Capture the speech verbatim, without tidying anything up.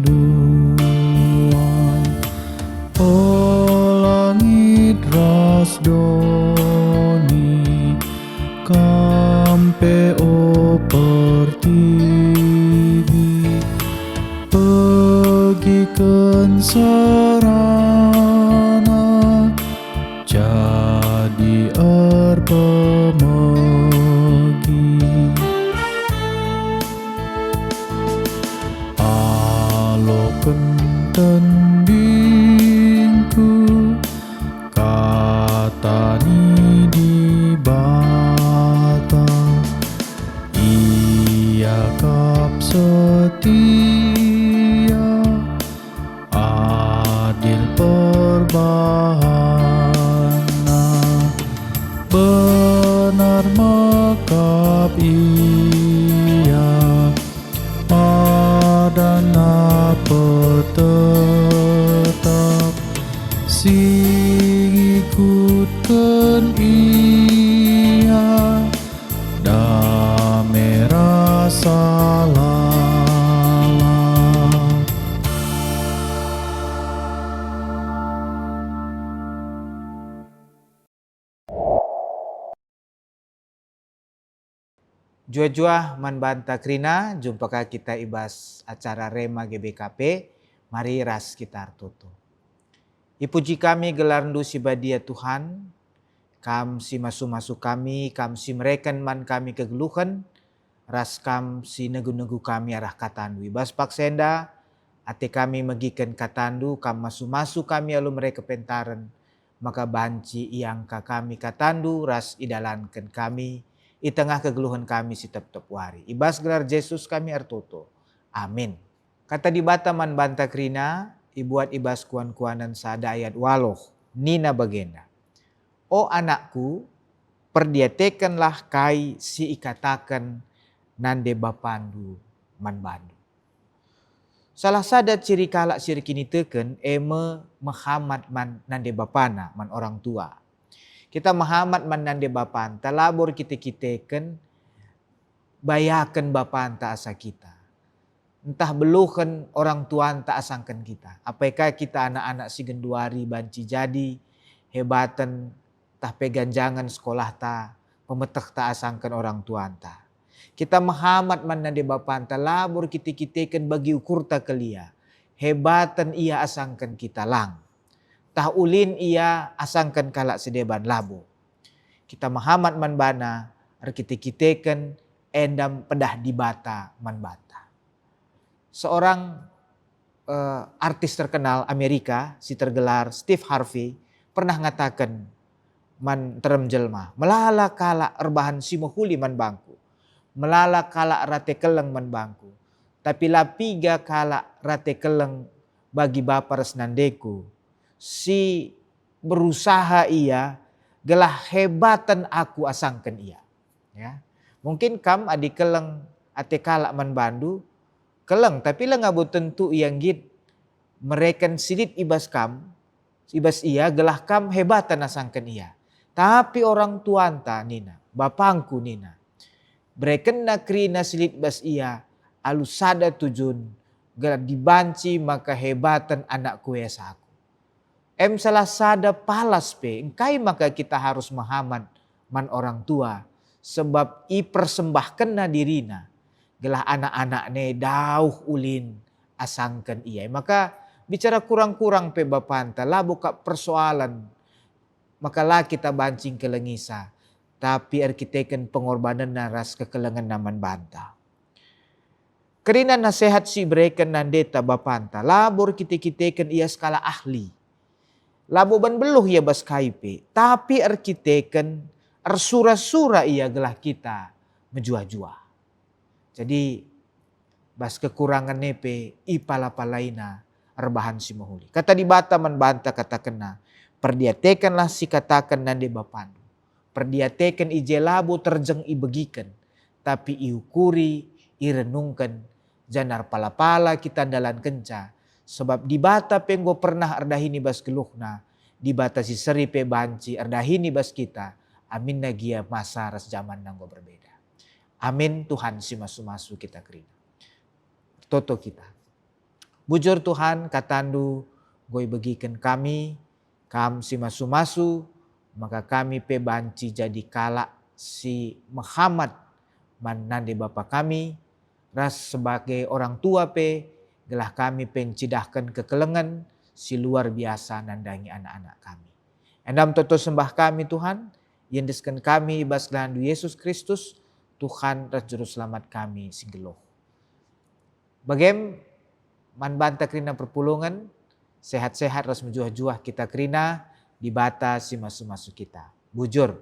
Nuan, o langit ras doni, kam pe, o pertiwi, begiken serana, jadi erpemegi. Aloken tendingku kata ni Dibata, Ia kap setia, adil perbahanNa, benar mekap Ia, padanNa pe tetap, si ngikutken Ia, dame rasa lalap. Juah-juah man banta kerina, jumpa ka kita i bas acara Rema G B K P. Mari ras kita ertoto. Ipuji kami gelarNdu si badia, Tuhan, Kam si masu-masu kami, Kam si mereken man kami kegeluhen, ras Kam si negu-negu kami arah KataNdu. I bas paksa enda, ate kami megiken KataNdu, Kam masu-masu kami alu mere kepentaren, maka banci iangka kami KataNdu ras idalanken kami i tengah kegeluhen kami si tep-tep wari. I bas gelar Jesus kami ertoto. Amin. Kata Dibata man banta kerina, ibuat i bas Kuan-kuanen sada ayat waluh, nina bagenda, "O anakku, perdiatekenlah kai si ikataken nande bapandu man bandu." Salah sada ciri kalak si erkiniteken e me mehamat man nande bapana, man orang tua. Kita mehamat man nande bapanta, labo erkite-kiteken bayaken bapanta asa kita, ntah beluhen orang tuanta asangken kita. Apai ka kita anak-anak si genduari banci jadi hebaten ntah pe ganjangen sekolahta, pemetehta asangken orang tuanta. Kita mehamat man nande bapanta, labo erkite-kiteken bagi ukurta kal ia, hebaten ia asangken kita, lang. Ntah ulin ia asangken kalak si deban, labo. Kita mehamat man bana erkite-kiteken enda mpedah Dibata man banta. Seorang, eh, artis terkenal Amerika si tergelar Steve Harvey pernah ngataken man nterem jelma, "Melala kalak erbahan si mehuli man bangku, melala kalak rate keleng man bangku, tapi la piga kalak rate keleng bagi bapa ras nandeku si berusaha ia gelah hebaten aku asangken ia." Ya. Mungkin kam adi keleng ate kalak man bandu, keleng, tapi la ngabo tentu ia nggit mereken si lit i bas kam, i bas ia gelah kam hebaten asangken ia. Tapi orang tuanta nina, bapangku nina, berekenna kerina si lit bas ia alu sada tujun, gelah dibanci maka hebaten anakku e asa aku. Em salah sada palas pe, engkai maka kita harus mehamat man orang tua, sebab ipersembahkenna dirina, gelah anak-anakna e dauh ulin asangken ia. Maka bicara kurang-kurang pe bapanta, labo kap persoalen, maka la kita banci ngkelengisa, tapi erkiteken pengorbanenna ras kekelengenna man banta. Kerina nasehat si ibereken nandeta bapanta, labo erkite-kiteken ia sekalak ahli. Labo ban beluh ia bas kai pe, tapi erkiteken ersura-sura ia gelah kita mejuah-juah. Jadi, bas kekurangen e pe ipala-palaina erbahan si mehuli. Kata Dibata man banta katakenna, "Perdiatekenlah si kataken nande bapandu. Perdiateken i je labo terjeng ibegiken, tapi iukuri, irenungken, janah erpala-pala kita ndalankenca, sebab Dibata pe enggo pernah erdahin i bas geluhna, Dibata si seri pe banci erdahin i bas kita, aminna gia masa ras jamanna enggo berbeda." Amin. Tuhan si masu-masu kita kerina. Toto kita. Bujur Tuhan, kataNdu enggo ibegiken kami, Kam si masu-masu, maka kami pe banci jadi kalak si mehamat man nande bapa kami, ras sebagai orang tua pe, gelah kami pe ncidahken kekelengen si luar biasa nandangi anak-anak kami. Enda me toto sembah kami, Tuhan, iendesken kami i bas gelarNdu Yesus Kristus, Tuhan ras Juru Selamat kami si nggeluh. Bagem man banta kerina perpulungen, sehat-sehat ras mejuah-juah kita kerina, Dibata si masu-masu kita. Bujur,